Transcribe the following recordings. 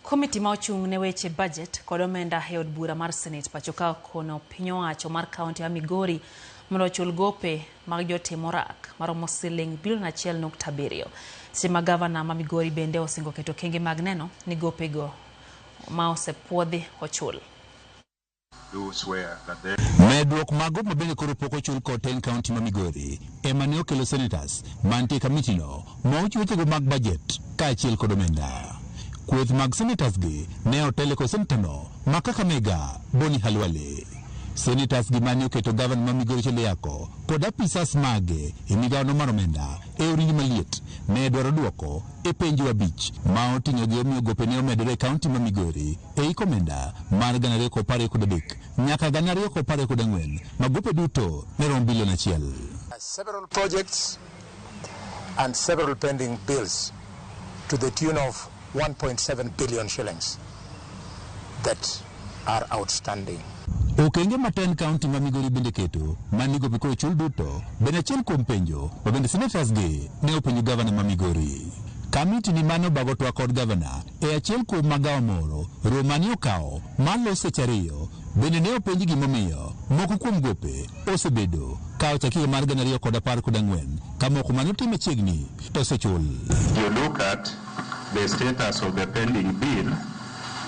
Komiti ma ochung' ne weche bajet kod omenda e od bura mar Senate pacho ka okono piny owacho mar kaunti ma Migori mondo ochul gope mag jotim orak maromo siling bilion 1.7. Seche ma gavana ma Migori bende osingo keto okenge mag neno ni gopego ma osepuodhi ochul. Medruok mago mabende koro pok ochul kod tend kaunti ma Migori ema ne okelo senators mantie e kamiti no ma ochiwo wechego mag bajet kaachiel kod omenda. Kweth mag senators gi ne otele kod senator no ma Kakamega Boni Khalwale. Senators gi mane oketo gavana ma Migori Ochieng Yako kod apisas mage e migawo no mar omenda e orindi maliet ne dwaro duoko e penjo 5 ma oting'o gi omiyo gope ne omedore e kaunti ma Migori e hik omenda mar 2023 nyaka 2024 ma gope duto ne romo bilion 1. Several projects and several pending bills to the tune of 1.7 billion shillings that are outstanding. Okenge ma tend kaunti ma Migori bende keto mani gope koro chul duto bende achiel kuom penjo ma bende senators gi ne openjo gavana ma Migori. Kamiti ni mane obago twak kod gavana e achiel kuom magawa moro romo mane okawo malo seche 2 bende ne openj gimomiyo moko kuom gope osebedo ka ochaki higa mar 2014 ka moko mane otim machiegni to osechul. You look at the status of the pending bill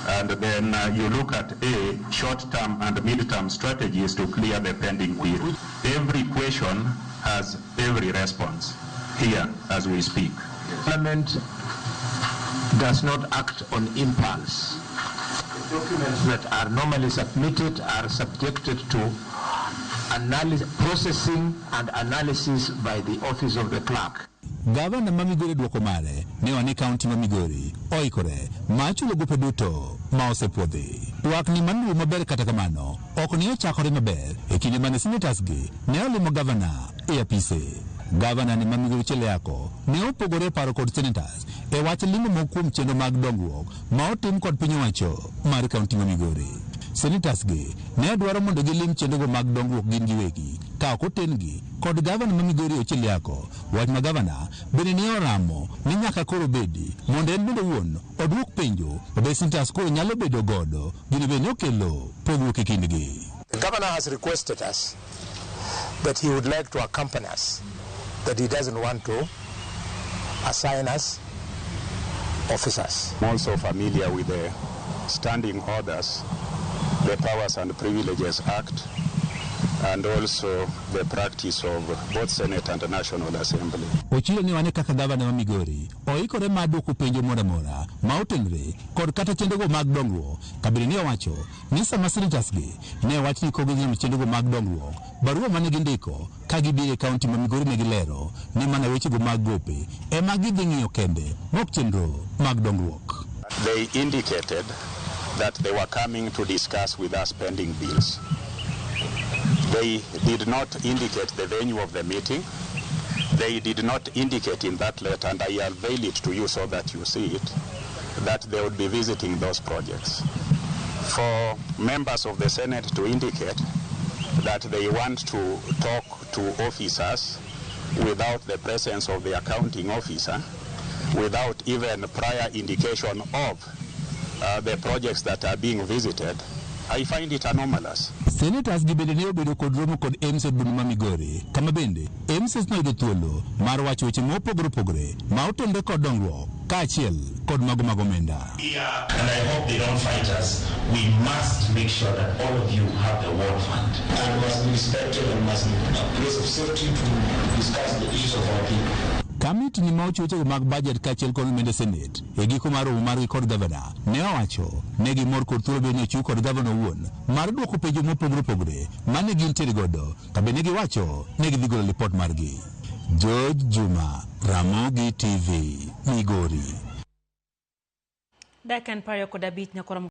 and then you look at a short-term and mid-term strategies to clear the pending bill. Every question has every response here as we speak. Parliament does not act on impulse. The documents that are normally submitted are subjected to processing and analysis by the office of the clerk. Gavana ma Migori duoko mare ne wane kaunti ma Migori oikore ma chulo gope duto ma osepuodhi. Twak ni manuo maber kata kamano ok ne ochakore maber e kinde mane senators gi ne olimo gavana e apise. Gavana ni ma Migori Ochieng Yako ne opogore paro kod senators e wach limo moko kuom chenro mag dongruok ma otim kod piny owacho mar kaunti ma Migori. Senators gi ne dwaro mondo gilim chenrogo mag dongruok gin giwegi ka ok oten-gi kod gavana ma Migori Ochieng Yako. Wach ma gavana bende ne oramo ni nyaka koro bedi mondo en bende owuon oduok penjo mabe senators koro nyalo bedo godo gino bende okelo pogruok e kindgi. The governor has requested us that he would like to accompany us, that he doesn't want to assign us officers. I'm also familiar with the standing orders, the Powers and Privileges Act, and also the practice of both Senate and the National Assembly. Ochilo ni wane kaka gavana ma Migori oikore mar duoko penjo moro amora ma otenore kod kata chenrogo mag dongruok. Kabende ne owacho ni sama senators gi ne wach ni kok ginyalo chenrogo mag dongruok, barua mane gindiko ka gibiro e kaunti ma Migori ne gilero ni mana wechego mag gope ema gidhi ng'iyo kende mok chenro mag dongruok. They indicated that they were coming to discuss with us pending bills. They did not indicate the venue of the meeting. They did not indicate in that letter, and I unveil it to you so that you see it, that they would be visiting those projects. For members of the Senate to indicate that they want to talk to officers without the presence of the accounting officer, without even prior indication of the projects that are being visited, I find it anomalous. Senators gi bende ne obedo kod romo kod MCA boma ma Migori, kama bende MCA noyudo thuolo mar wacho weche mopogore opogore ma otenore kod dongruok kaachiel kod mago mag omenda. And I hope they don't fight us. We must make sure that all of you have the ward fund. And must be respected and must be a place of safety to discuss the issues of our people. Kamiti ni ma ochiwo wechego mag budget kaachiel kod omenda Senate e giko mar romo margi kod gavana ne owacho ne gimor kod thuolo bende ochiw kod gavana owuon mar duoko penjo mopogore opogore mane gintiere godo ka bende giwacho ne gidhi golo lipot margi. George Juma, Ramogi TV, Migori. Dakika en 25 nyakoro.